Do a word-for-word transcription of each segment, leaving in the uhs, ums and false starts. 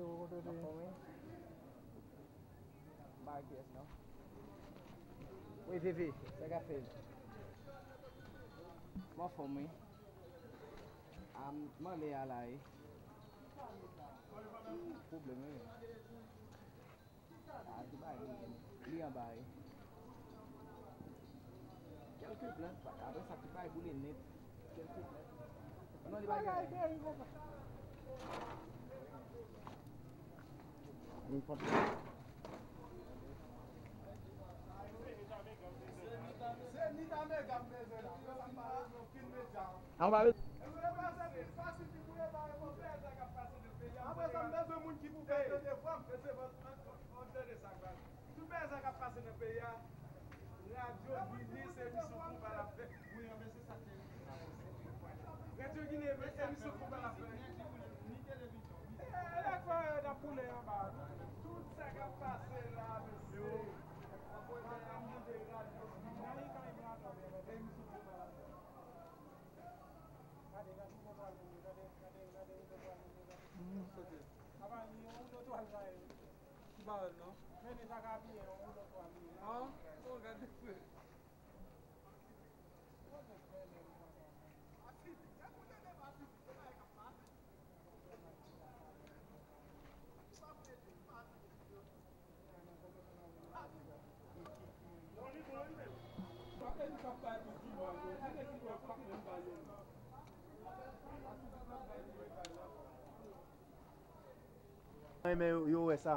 Anfòm wi. Ba kiyès non? Wi, Vivi, sa k ap fèt? M anfòm wi. A, m anlè a la wi. Pwoblèm wi. A, ki bagay li, li anba wi. Kèlke plant, apre sa, tout bagay boule nèt. Kèlke plant. Non, li pa gen. An ba. Apre sa, m bezwen moun ki pou fè tande vwa m. Tout bagay sa k ap pase nan peyi a, radyo Ginen se emisyon konba l ap fè. Radyo Ginen se emisyon konba l ap fè. E, e lè fè n ap boule anba. Tout sa k ap pase la, mesye. Radyo Ginen se emisyon konba l ap fè. Gade, gade, gade, gade, gade, gade, gade, gade. Apa li yon lòt wal sa ye? Ki bagay non? Men li pa ka apiye yon lòt wal li. An? Bon, gade frè. Mwen renmen yo, yo wè sa.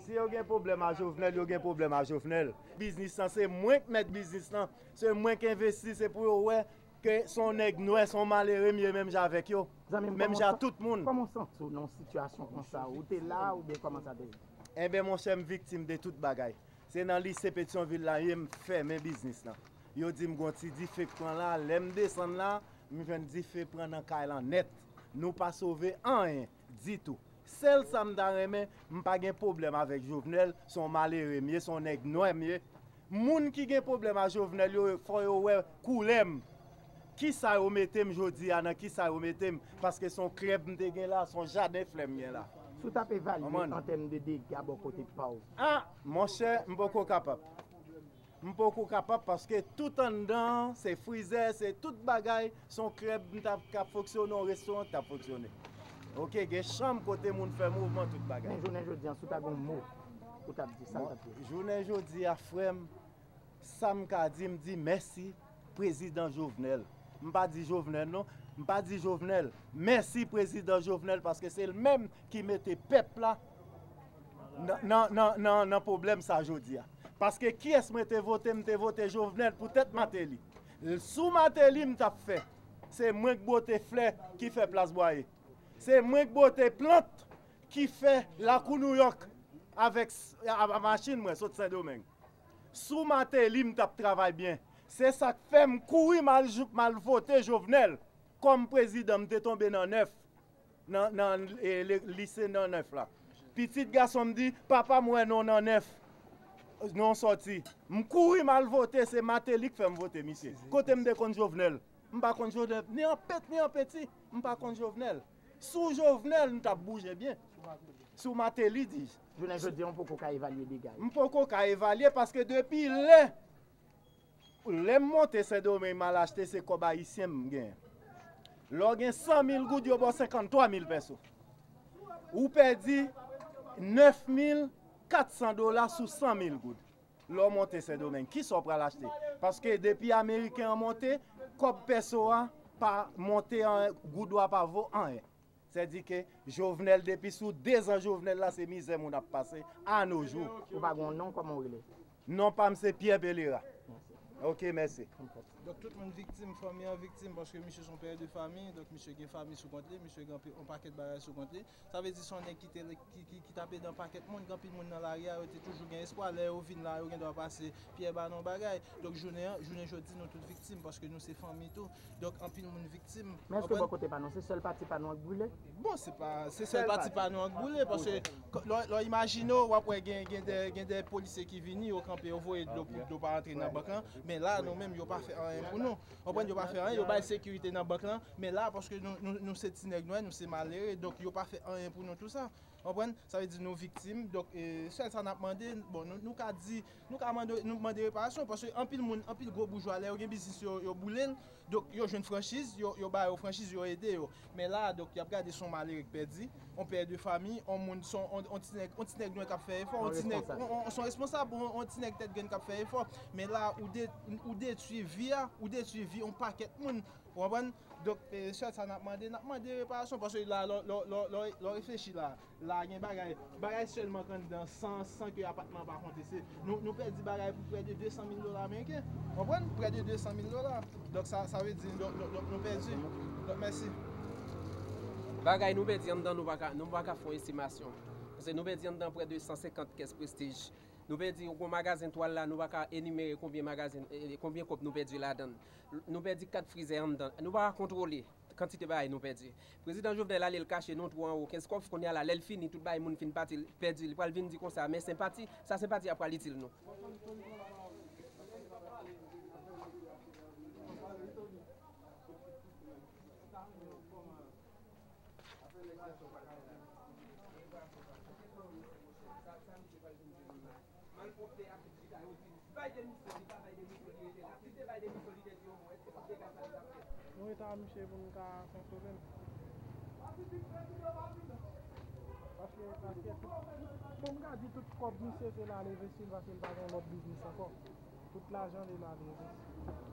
Si yo gen pwoblèm a Jovenel, yo gen pwoblèm a Jovenel. Biznis lan, se mwen k mèt biznis lan. Se mwen k envesti, se pou yo wè ke se yon nèg nwè, se yon malere, m ye menm jan avèk yo. Zanmi m, menm jan ak tout moun. Kòman w santi w nan yon sitiyasyon konsa? Ou te la oubyen kòman sa te ye? Enben, monchè, m viktim de tout bagay. Se nan lise Petyonvil la ye m fèmen biznis lan. Yo di m gon ti dife k pran la, lè m desann la, m jwenn dife pran nan kay lan nèt. Nou pa sove anyen ditou. Sèl sa m ta renmen, m pa gen pwoblèm avèk Jovenel, se yon malere m ye, se yon nèg nwè m ye. Moun ki gen pwoblèm a Jovenel yo, fò yo wè koulè m. Kisa yo mete m jodi a, nan kisa yo mete m? Paske se yon klèb m te gen la, se yon jaden flè m gen la. Si w t ap evalye an tèm de dega bò kote pa w. A, monchè, m poko kapab. M poko kapab paske tout anndan an, se frizè, se tout bagay, se yon klèb m t ap, k ap fonksyone, yon restoran k t ap fonksyone. Oke, gen chanm kote moun fè mouvman, tout bagay. Men jounen jodi a, si w ta gen yon mo, ou t ap di, sa w t ap di? Jounen jodi a, frè m, sa m ka di, m di mèsi prezidan Jovenel. M pa di Jovenel non, m pa di Jovenel. Mèsi prezidan Jovenel paske se l menm ki mete pèp la nan, nan, nan, nan, nan pwoblèm sa jodi a. Paske kiyès mwen te vote? M te vote Jovenel poutèt Martelly. Sou Martelly m t ap fè. Se mwen k bwote flè ki fè Plas Bwaye. Se mwen k bwote plant ki fè lakou Nouyòk avèk s-, a, a machin mwen sot Sendomeng. Sou Martelly m t ap travay byen. Se sa k fè m kouri m al jou-, m al vote Jovenel kòm prezidan. M te tonbe nan nèf, nan, nan, e, le-, lise nan nèf la. Pitit gason m di, "Papa, m wè non nan nèf, non sòti." M kouri m al vote, se Martelly k fè m vote misye. Kote m te konn Jovenel? M pa konn Jovenel, ni an pet, ni an peti, m pa konn Jovenel. Sou Jovenel, m t ap bouje byen. Sou Martelly, di. Jounen jodi a, w poko ka evalye dega yo. M poko ka evalye paske depi lè, lè m monte Sendomeng, m al achte, se kòb ayisyen m genyen. Lè w gen san mil goud, yo ba w senkanntwa mil pèso. Ou pèdi nèf mil kat san dola sou san mil goud. Lè w monte Sendomeng, kisa w pral achte? Paske depi ameriken an monte, kòb pèso a pa monte, an goud ou a pa vo anyen. Sèdike Jovenel depi sou dezan Jovenel la se mizè moun ap pase a no jou. Ou pa gen yon non, kòman w rele? Non pa m se Pierre Pelera. Oke, mèsi. Donk tout moun viktim, fanmi an viktim paske misye se yon pè de fanmi, donk misye gen fanmi sou kont li, misye gen anpil, yon pakèt bagay sou kont li. Sa vle di se yon nèg ki te, ki, ki, ki t ap ede yon pakèt moun. Gen anpil moun nan lari a, yo te toujou gen espwa. Lè yo vin la, yo gen dwa pase pyè ba nou bagay. Donk jounen an, jounen jodi, nou tout viktim paske nou se fanmi tou. Donk anpil moun viktim. Men èske bò kote pa nou, se sèl pati pa nou an k brile? Bon, se pa, se sèl pati pa nou an k brile paske lè, lè w imajine w, w ap wè gen, gen de, gen de polisye ki vini, yo kanpe, yo voye dlo pou dlo pa rantre nan bank lan. Men la, nou menm, yo pa fè anyen. Pou nou, konprann, yo pa fè anyen, yo bay sekirite nan bank lan, men la, paske nou, nou, nou se ti nèg nwè, nou se malere, donk yo pa fè anyen pou nou, tou sa. Konprann? Sa vle di nou viktim. Donk, e, sèl sa n ap mande, bon, nou, nou ka di, nou ka mande, nou mande reparasyon, paske anpil moun, anpil gwo boujwa, lè yo gen biznis yo, yo boule l, donk yo jwenn franchiz, yo, yo ba yo franchiz, yo ede yo. Men la, donk, y ap gade se yon malere k pèdi, yon pè de fanmi, yon moun, se yon, yon, yon ti nèg, yon ti nèg nwè k ap fè efò, yon ti nèg, yon, yon, se yon responsab, yon, yon ti nèg tèt grenn k ap fè efò. Men la, ou de-, ou detwi vi a, ou detwi vi yon pakèt moun. Ou konprann? Donk, e, sèl sa n ap mande, n ap mande reparasyon, paske la, lè, lè, lè, lè, lè w reflechi la, la gen bagay, bagay sèlman k anndan san, san ke apatman an pa konte. Se, nou, nou pèdi bagay pou prè de de san mil dola ameriken. Konprann? Prè de de san mil dola. Donk, sa, sa vle di, donk, donk, donk, nou pèdi. Donk, mèsi. Bagay nou pèdi anndan, nou pa ka, nou pa ka fè yon estimasyon. Paske nou pèdi anndan prè de san senkant kès Prestige. Nou pèdi yon gwo magazen twal la, nou pa ka enimere konbyen magazen, e, e, konbyen kòb nou pèdi ladan l. Nou pèdi kat frizè anndan. Nou pa ka kontwole kantite bagay nou pèdi. Prezidan Jovenel ale, l kache nou twou anwo kenz kòf, kounye a la, lè l fini, tout bagay moun fin pati, l pèdi, li pral vin di konsa, men senpati, sa senpati a pral itil nou. Malpwòpte ak chita yo di bay demisyon, li pa bay demisyon, li rete la. Si l te bay demisyon, li te di yon mo, èske tout dega sa yo t ap fèt? Nou rete a misye pou nou ka kontwole l. Paske, paske tout, bon, m ka di tout kòb misye se l ale envesti l paske l pa gen lòt biznis ankò. Tout lajan li l ale envesti.